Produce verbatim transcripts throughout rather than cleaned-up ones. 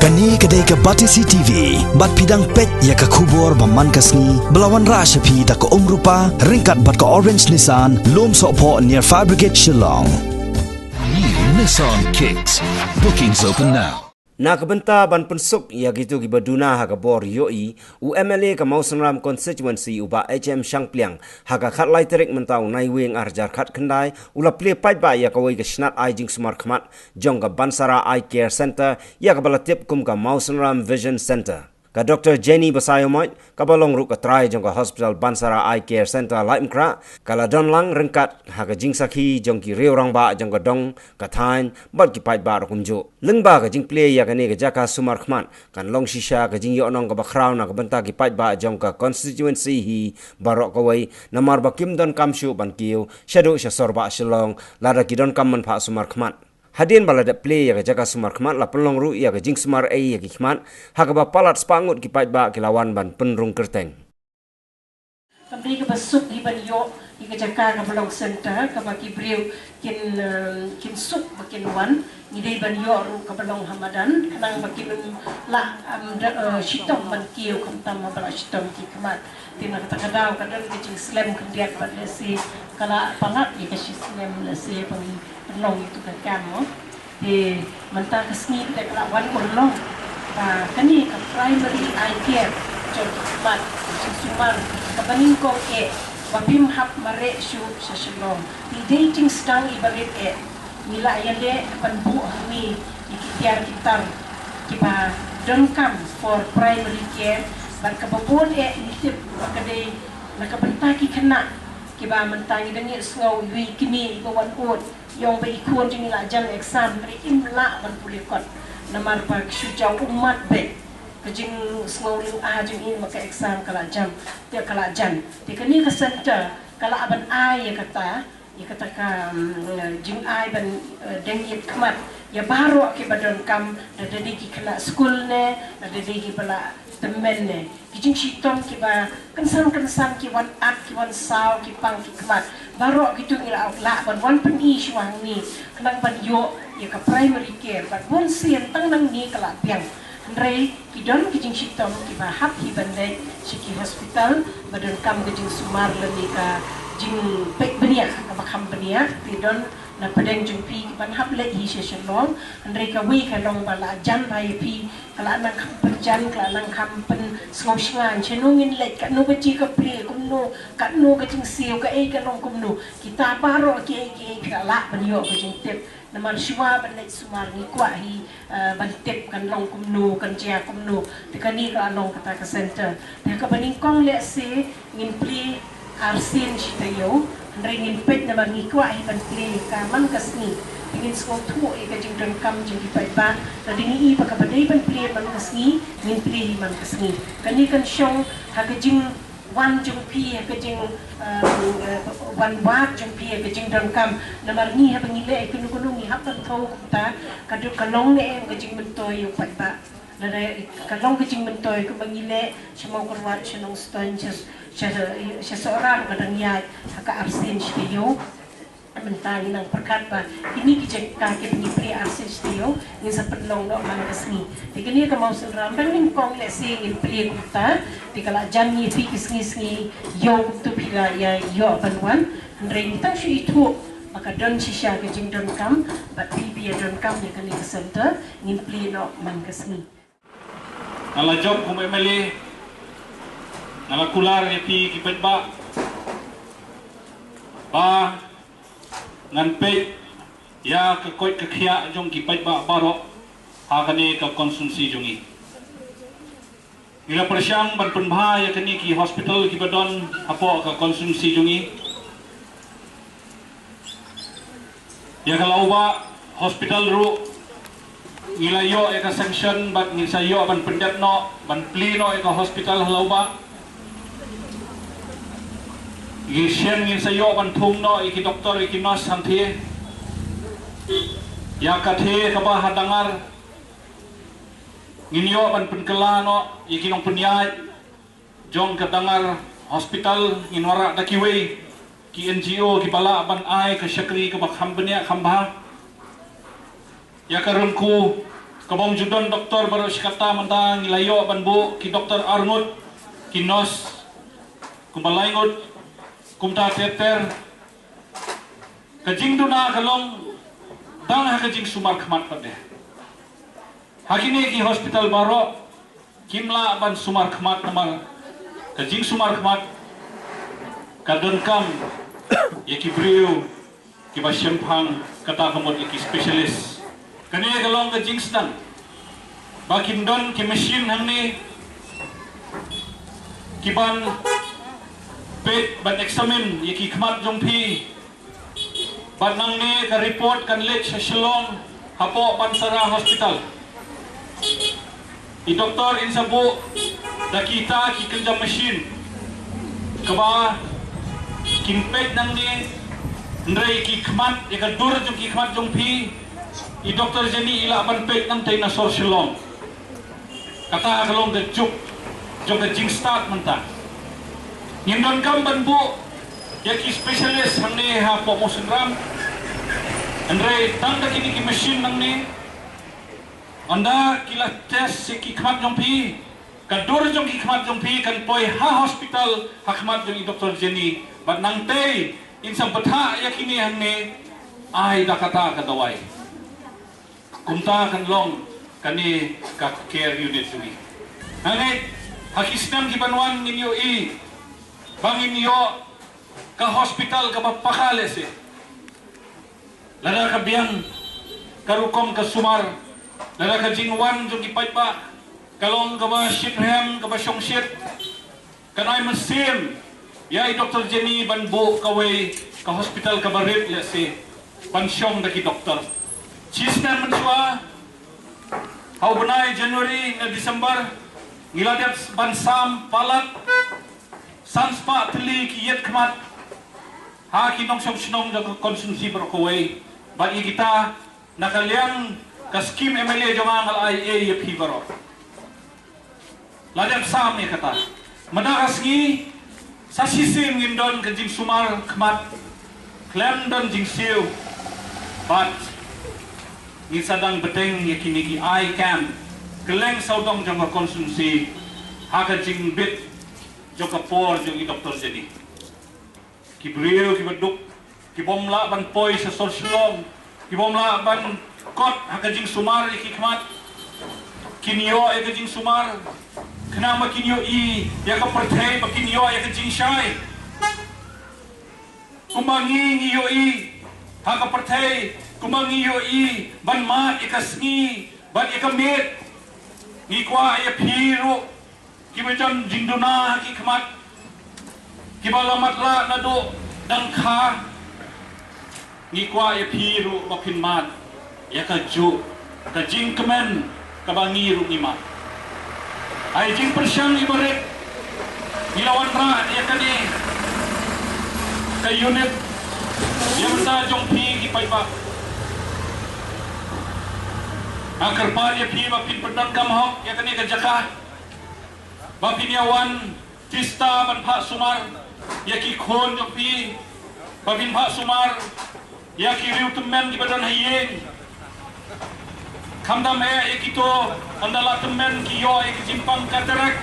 Kane ka dei ka Batesi T V, bad phi dang peit ïa ka khubor ba man ka sngi, ba la wanrah sha phi da ka Umrupa, ryngkat bad ka Orange Nissan, Lumsohphoh near Fire Brigade Shillong. New Nissan Kicks. Bookings open now. Na ka bynta ban pynsuk ïa kito kiba duna ha ka bor ïohi, u M L A ka Mawsynram Constituency u Bah H M Shangpliang, ha ka khatlai tarik mynta u Naiwieng arhajar khatkhyndai, u la plie paidbah ïa kawei ka shnat ai jingsumar khmat jong ka Bansara Eye Care Centre, ïa kaba la tip kum ka Mawsynram Vision Centre. Ka Doktor Jenny Basaiawmoit, kaba long ruh ka trai jong ka Hospital Bansara Eye Care Centre Laitumkhrah, ka la don lang ryngkat ha ka jingsakhi jong ki riew rangbah jong ka dong, ka thaiñ, bad ki paidbah ruh kumjuh. Lyngba ka jingplie ïa kane ka jaka sumar khmat, kan long shisha ka jingïohnong kaba khraw na ka bynta ki paidbah jong ka constituency hi baroh kawei, namar ba kim donkam shuh ban kiew shaduh sha sorbah Shillong, lada ki donkam ban phah sumar khmat. Hadien ba la dep plie ïa ka jaka sumar khmat, la pynlong ruh ïa ka jingsumar ei ïa ki khmat, ha kaba palat spah ngut ki paidbah ki la wan ban pynrung kyrteng. Kam dei kaba suk hi ban ïoh ïa ka jaka kaba long centre, kaba ki briew kin, eh, kin suk ba kin wan. Ngi dei ban ïoh ruh kaba long ha madan, khnang ba kin ym lah, em, da, eh, shitom ban kiew khamtam haba la shitom ki khmat. Te na kata ka daw ka don ka jingslem khyndiat bad lehse ka la palat ïa ka shislem lehse ban pynlong ïa tu ka kam mo. Te mynta ka sngi te ka la wan urlong ba kane ka primary eye care jong ki khmat, jingsumar kaba nyngkong eh, ba phim hap mareh shuh sha Shillong. Te dei jingsdang iba rit eh. Ngi la ïaleh ban buh hangne ïa ki tiar ki tar kiba donkam for primary care, bad kaba bun eh ngi tip ba ka dei na ka bynta ki khynnah kiba mynta ngi dang ïohsngew iwei i kmie iba wan ud, ïong ba i khun jong i la jan exam hynrei im lah ban pule kot namar ba ki shu jaw ummat beit. Ka jingsngew lynga jong i namar ka exam ka la jan, te ka la jan. Te kane ka centre ka lah ban ai ïa kata, ïa kata ka, mm, jingai ban, eh, deng ïit khmat ïa baroh kiba donkam, lada dei ki khynnah skul ne, lada dei kiba la tymmen ne. Ki jingshitom kiba kynsan kynsan ki wan at, ki wan saw, ki pang ki khmat. Baroh kito ngi la lah ban wan pyni shuwa hangne khnang ban ïoh ïa ka primary care, bad bun sien tang nangne ka la biang. Hynrei ki don ki jingshitom kiba hap hi ban leit sha ki hospital ba donkam ka jingsumar lane ka jingpeit bniah kaba kham bniah. Te don na pdeng jong phi kiban hap leit hi sha Shillong, hynrei kawei ka long ba la jan bha ïa phi, ka la nang kham pynjan, ka la nang kham pynsngew shngaiñ, shano ngin leit, katno baje ka plie, kumno, katno ka jingsiew, kaei ka long kumno. Kita baroh kiei kiei phi la lah ban ïoh ka jingtip. Namar shuwa ban leit sumar ngi kwah hi, eh, ban tip kan long kumno, kan jia kumno. Te kane ka long kata ka centre. Te kaba nyngkong lehse ngin plie arsien shi taïew, hynrei ngin peit namar ngi kwah hi ban plie ka man ka sngi. Te ngin sngewthuh ïa ka jingdonkam jong ki paidbah. Lada ngi i ba kaba dei ban plie man ka sngi, ngin plie hi man ka sngi. Kane kan shong ha ka jing wan jong phi ha ka jing, um, uh, wan wad jong phi ha ka jingdonkam. Namar ngi haba ngi leh kano kano ngi hap ban thew kumta ka dei ka long ne em ka jingmyntoi ïa u paidbah. Lada ka long ka jingmyntoi kumba ngi leh sha Mawkyrwat, sha Nongstoiñ, sha, sha, sha Sohra ruh ka dang ïaid ha ka arsien shi taïew. Mynta ngi nang pyrkhat ba kine ki jaka kiba ngi plie arsien shi taïew ngin sa pynlong noh man ka sngi. Te kane ka Mawsynram dang nyngkong lehse ngin plie kumta. Te ka la jan ngi phi ki sngi sngi ïew kumto phi la ïa ïoh ban wan. Hynrei ngi tang shu ithuh ba ka don shisha ka jingdonkam bad phi phi ïa donkam ïa kane ka centre, ngin plie noh man ka sngi. Nga la jop kum M L A, nga la kular ïa phi ki paidbah ba ngan peit ïa ka koit ka khiah jong ki paidbah baroh ha kane ka constituency jong ngi. Ngi la pyrshang ban pynbha ïa kine ki hospital kiba don hapoh ka constituency jong ngi. Ïa ka Lawbah Hospital ruh ngi la ïoh ïa ka sanction bad ngin sa ïoh ban pyndep noh, ban plie noh ïa ka hospital ha Lawbah. Ngi shem ngin sa ïoh ban thung noh ïa ki doktor ïa ki nurse hangthie. Ïa kathie kaba ha Dangar ngin ïoh ban pynkylla noh ïa ki nongpynïaid jong ka Dangar Hospital, ngin wanrah da kiwei ki N G O kiba lah ban ai ka shakri kaba kham bniah kham bha. Ïa ka Rangku Kaba ym ju don doktor baroh shi katta, mynta ngi la ïoh ban buh ki doktor arngut, ki nurse kumba laingut, kumta ter ter. Ka jingduna ka long tang ha ka jingsumar khmat pat de. Ha kine ki hospital baroh kim lah ban sumar khmat namar ka jingsumar khmat ka donkam ïa ki briew kiba shemphang, kata ka mut ïa ki specialist. Kane ka long ka jingsdang ba kim don ki machine hangne kiban peit, ban examine ïa ki khmat jong phi. Bad nangne ka report kan leit sha Shillong hapoh Bansara Hospital. I doktor in sa buh da kita ki kynja machine kaba kin peit nangne, hynrei ki khmat, ïa ka dur jong ki khmat jong phi, i doktor Jenny i lah ban peit nangtei na sor Shillong. Kata ka long ka juk jong ka jingstad mynta. Ngim donkam ban buh ïa ki specialist hangne hapoh Mawsynram, hynrei tang da kine ki machine nangne, ynda ki la test ïa ki khmat jong phi, ka dur jong ki khmat jong phi kan poi ha hospital ha khmat jong i doktor Jenny. Bad nangtei in sa bthah ïa kine hangne, ai da kata ka dawai. Kumta kan long kane ka care unit jong ngi. Hangne ha ki snem kiban wan ngin ïohi ba ngin ïoh ka hospital kaba paka lehse. Lada ka biang ka rukom ka sumar, lada ka jingwan jong ki paidbah ka long kaba shitrhem, kaba shongshit, kan ai mynsiem ïa i doktor Jenny ban buh kawei ka hospital kaba rit lehse, ban shong da ki doktor. Shisnem mynshuwa, ha u bnai January ne December, ngi la dep ban sam palat san spah tylli ki ïit khmat ha ki nongshong shnong jong ka constituency baroh kawei. Bad ïa kita na ka liang ka skim M L A jong nga nga la ai ïa phi baroh. La dep sam ïa kata. Mynta ka sngi sa shisien ngin don ka jingsumar khmat khlem don jingsiew. Bad ngin sa dang bteng ïa kine ki eye camp kylleng sawdong jong ka constituency ha ka jingbit jong ka por jong i doktor Jenny. Ki briew kiba duk, ki bym lah ban poi sha sor Shillong, ki bym lah ban kot ha ka jingsumar ïa ki khmat, kin ïoh ïa ka jingsumar, khnang ba kin ïohi ïa ka pyrthei, ba kin ïoh ïa ka jingshai. Kumba ngi ngi ïohi ha ka pyrthei, kumba ngi ïohi ban mad ïa ka sngi bad ïa ka miet, ngi kwah ïa phi ruh kiba jan jingduna ha ki khmat, kiba la matlah naduh dang kha, ngi kwah ïa phi ruh ba phin mad ïa kajuh ka jingkmen kaba ngi ruh ngi mad. Ai jingpyrshang iba rit, ngi la wanrah ïa kane ka unit ïa bynta jong phi ki paidbah. Nga kyrpad ïa phi ba phin pyndonkam hok ïa kane ka jaka, ba phin ïa wan tista ban phah sumar ïa ki khun jong phi, ba phin phah sumar ïa ki riew tymmen kiba don ha ïing. Khamtam eh ïa kito, ynda la tymmen ki ïoh ïa ki jingpang cataract.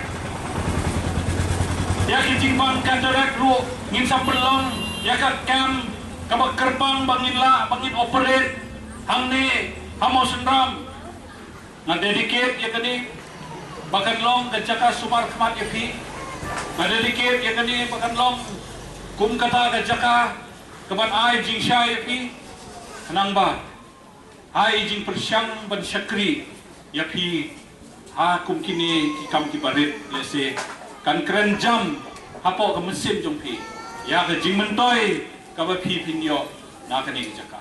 Ïa ki jingpang cataract ruh ngin sa pynlong ïa ka camp kaba kyrpang ba ngin lah ba ngin operate hangne ha Mawsynram. Nga dedicate ïa kane ba kan long ka jaka sumar khmat ïa phi. Nga dedicate ïa kane ba kan long kum kata ka jaka kaban ai jingshai ïa phi. Khnang ba ai jingpyrshang ban shakri ïa phi ha kum kine ki kam kiba rit, lehse kan kren jam hapoh ka mynsiem jong phi ïa ka jingmyntoi kaba phi phin ïoh na kane ka jaka.